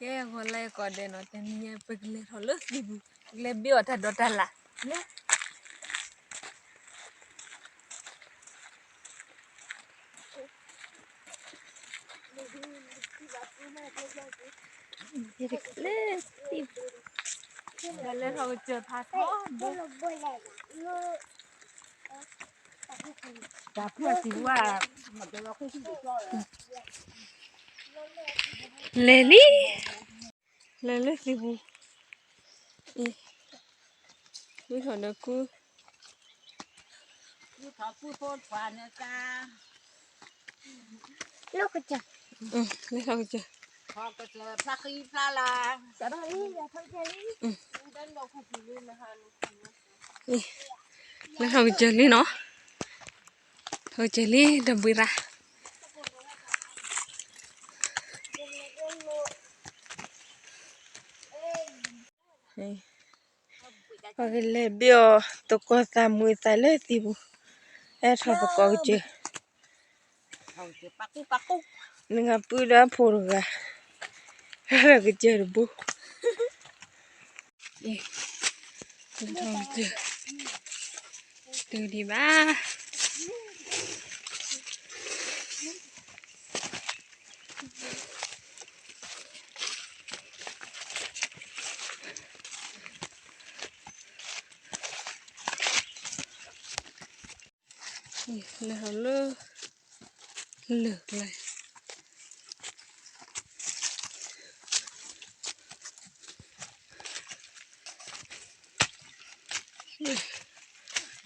ကဲ ဂီၤလၢကိးဂၤဒဲးနီၤ, တနံၤညါပကလဲၤထီၣ်လၢသံၣ်ပူၤ, ကလဲၤဘ့ၣ်အီၣ်တၢ်ဒိးတၢ်လၣ်, လၢ လၢသံၣ်ပူၤ, လဲၤလံ, လဲၤလၢသံၣ်ပူၤ, အံၤ, ဝံထီၣ်ဒီးကူ, လဲၤထီၣ်ကစၢၢ်, လဲၤထီၣ်ကစၢၢ်လံနီၤ, ထီၣ်ကစၢၢ်လံ တဘှံးရၣ် ပကလဲၤဘ့ၣ်အီၣ်သကိးသးမုာ်သးလၢသံၣ်ပူၤ, အဲၣ်ထီၣ်သကိးကစၢၢ်, နဂၤပုၢ်ဒီးအဖိတဂၤ, ကစၢၢ်တဘိ, တုၤဒံးဘၣ် လဲၤထီၣ်လၢ လၢၢ်ကျါ,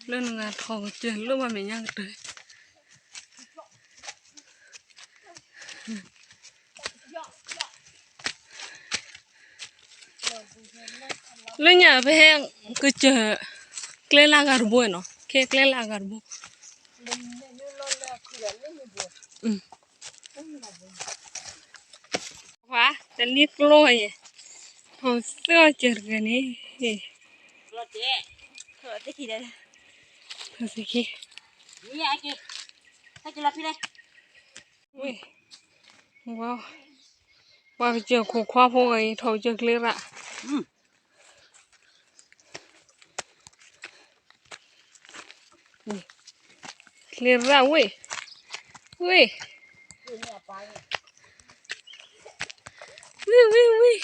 လၢနဂၤထီၣ်ကစၢၢ်လၢဘၣ်မဲာ်ညါကတၢၢ် လၢညါပဟဲကစၢၢ် ကျဲလၢအဂၤတဘိနီၤ, ခဲကျဲလၢအဂၤတဘိ, ပှၤတလံကျိယဲၢ်, ထီၣ်သၢအီၤစၢၢ်တဂၤန့ၣ်, ထီၣ်သၢခံ, ဝဲ, ပှၤကစၢၢ်ခိၣ်ခွါဖိဂၤအံၤ ထီၣ်ကစၢၢ်ကျဲရၣ် ကျဲရၣ်ဝ့ၢ်, ဝ့ၢ်, ဝ့ၢ်, ဝ့ၢ်, ဝ့ၢ်,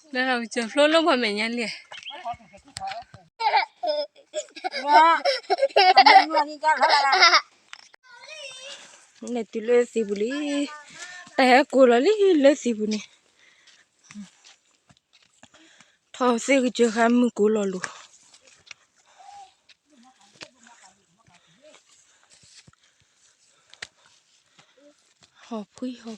လၢထီၣ်ကစၢၢ်ဖျိလၢပှၤမဲာ်ညါလံ, လဲၤတုၤလၢသံၣ်ပူၤလံ, တၢ်ဟဲကိၢ်လီၤလံလၢသံၣ်ပူၤန့ၣ်, ထီၣ်သ့ၣ်ကစၢၢ်ဃါမုၢ်ကိၢ်လီၤလူၤ, ဟီၣ်ဖှံ ဟီၣ်ဖှ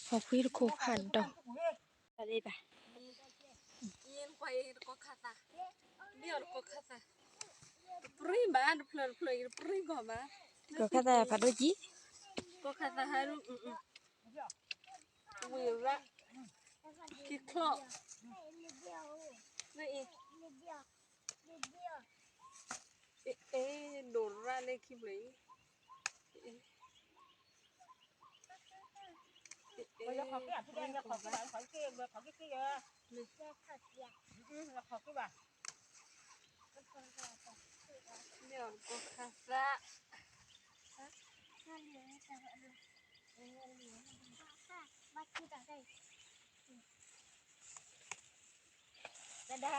ံ, ဟီၣ်ဖှံတခိၣ်ဖးဒိၣ် တပြံဘၣ်, တဖျၢၣ်တဖျၢၣ်အံၤတပြံကီၢ်ဘၣ်, တခါသးဖးဒိၣ်ကံ, ကီၢ်ခါသးဟဲရူ, ဝ့ၢ်ရၣ်, ခံချီၣ်, အ့, ဒိၣ်ရၣ်လၢခံဖျၢၣ်အံၤ ဖီဟဲဝံၤ, အသး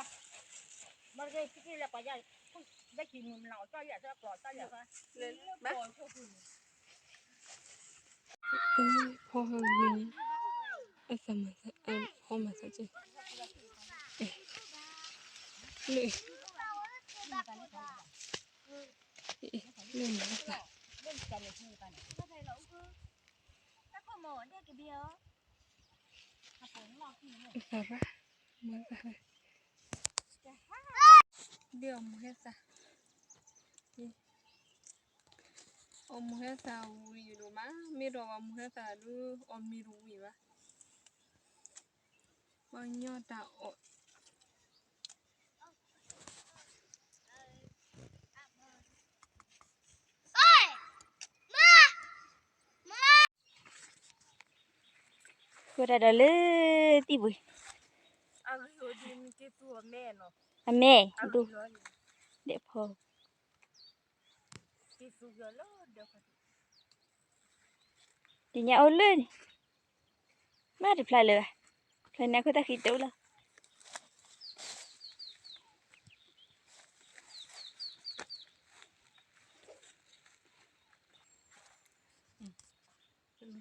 မၤသး, ဖီမၤသးကဲ, လၢ, လၢမၤသး, အသးရၣ်, မၤသး, ဘ့ၣ်အီၣ်မုၢ်ဟဲသၣ်, အီၣ်မုၢ်ဟဲသၣ်ဝံၤဒိၣ်မး, မ့ၢ်ဒီးအီၣ်မုၢ်ဟဲသၣ်ဒုး အီၣ်မ့ၤတဝံၤဘၣ်, ပှၤကညီတၢ်အီၣ် ဝဲဒၣ်ဒီးလၢသံၣ်ပူၤ, အမဲာ်ဒိၣ်, ဒဲးဖီ, တညါအိၣ်လၢန့ၣ်, မ့ၢ်တဖျါလၢၤဘၣ်, ဖျါန့ၣ်အခိၣ်သၣ်ဃံတအိၣ်လီၤ.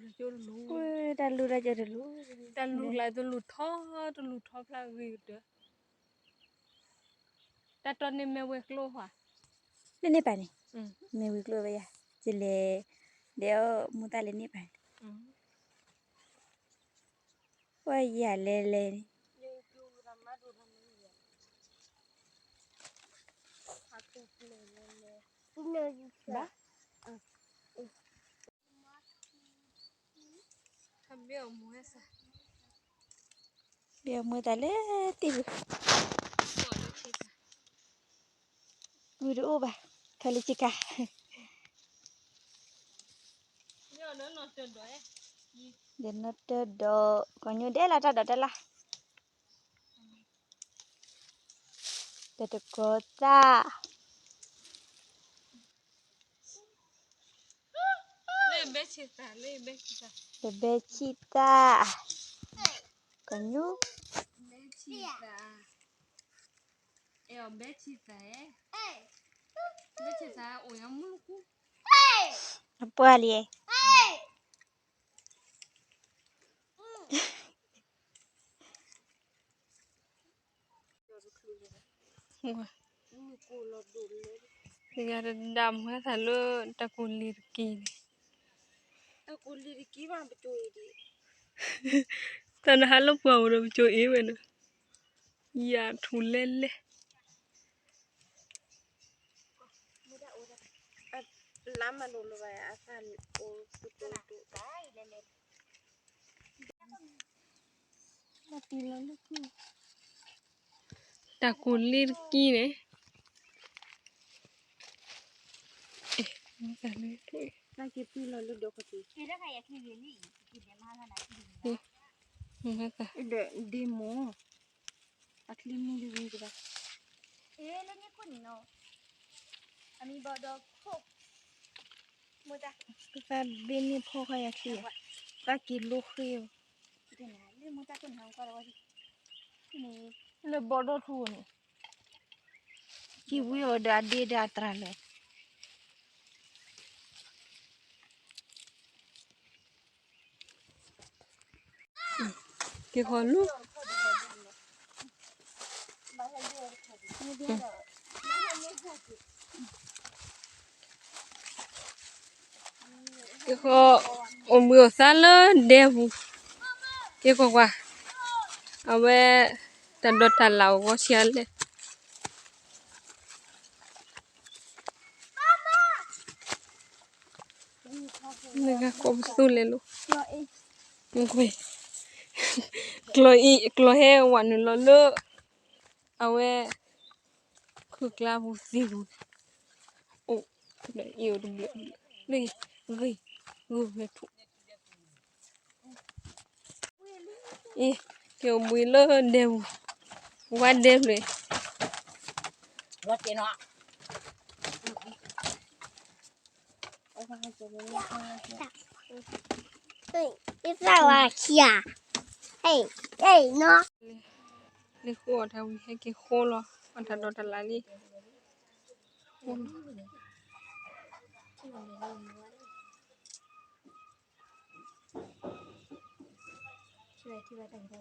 တၢ်လူၢ်တၢ်လူၢ်, တၢ်လူၢ်ကျါတလူၢ်ထီ, တလူၢ်ထီဖျါဂ့ၤကတၢၢ်, တၢ်တီန့ၢ်မ့ၢ်ဝဲၤကျိၤဧါ, လၢန့ၣ်ပၢ်န့ၣ်, မ့ၢ်ဝဲၤကျိၤဝဲယၤ, ယလဲၤ, ဒီးမိၢ်သၣ်လၢန့ၣ်ပၢ်န့ၣ်, ပှၤယၤလဲၤလဲၤန့ၣ် ဘၣ်အမူတၢ်လၢတံၢ်ပူၤ, ဂုၢ်တအိၣ်ဘၣ်, ထီၣ်လၢဆ့ကၤ, ဒီးနီၢ်တၢၢ်ဒီး, ကညီဒဲးလၢတၢ်ဒိးတၢ်လၢ်, ဒီးတကီသၣ် လၢဘဲဆံၣ်သၣ်, ကညီ, ဘဲဆံၣ်သၣ်, ဘဲဆံၣ်သၣ်, အပှၢ်လံ, တဂၤတဒၣ်မုၢ်သးလၢတၢ်ကူးလံၤတကံန့ၣ်, တၢ်နဟးလၢပှၢ်အိၣ်ဒီးပကၠိအ့ၣ်ဝဲန့ၣ်, ယၤထူၣ်လဲၣ်လဲၣ် လါမၤလိာ်လၢၤဘၣ်အသၣ်အိၣ်, တၢ်ကူးလံၤတကံန့ၣ်, ဒ်မိၢ်, အချံမုၢ်တဂ့ၤကဘၣ်, အမံၤဘီဒီးခိၣ်, သၣ်ဘ့ၣ်န့ၣ်ဖီၣ်ဃာ်ယၤချံ, သၣ်က့ၤလိဃ့, လၢဘီဒီထူန့ၣ်, က့ၤဝံၤအီၤဒီးအဒ့ဒီးအတြၢ်လၢာ် က့ၤဃီၤလူၤ, က့ၤဃီၤ, အိၣ်ဘှံးအိၣ်သါလၢဒဲပူၤ, က့ၤကွၢ်ကွၢ်, အဝဲ, တၢ်ဒိးတၢ်လၢ်အိၣ်ဂီၤဆံးအါလဲၣ် နကကိးပသူလဲၣ်လိၤ, ကျီၢ်အံၤ, ကျီၢ်ဟဲဝဲနုာ်လီၤလၢ, အဝဲ, ခုၣ်ကျါပူၤသံပူၤ, အိၣ်, အံၤအိၣ်တဘျုး, ဂ့ၤ, ဂ့ၤ, ဂ့ၤထူၣ် အံၤ, က့ၤအိၣ်ဘှံးလၢဒဲပူၤ, ဝါဒဲဖျၢၣ်, လၢဃိအီၣ်တၢ်ဝံၤဟဲက့ၤဃိလီၤ, အတၢ်ဒိးတၢ်လၢ်လံ, ဃိလီၤ ထံၣ်ဘၣ်တၢ်ဂ့ၤ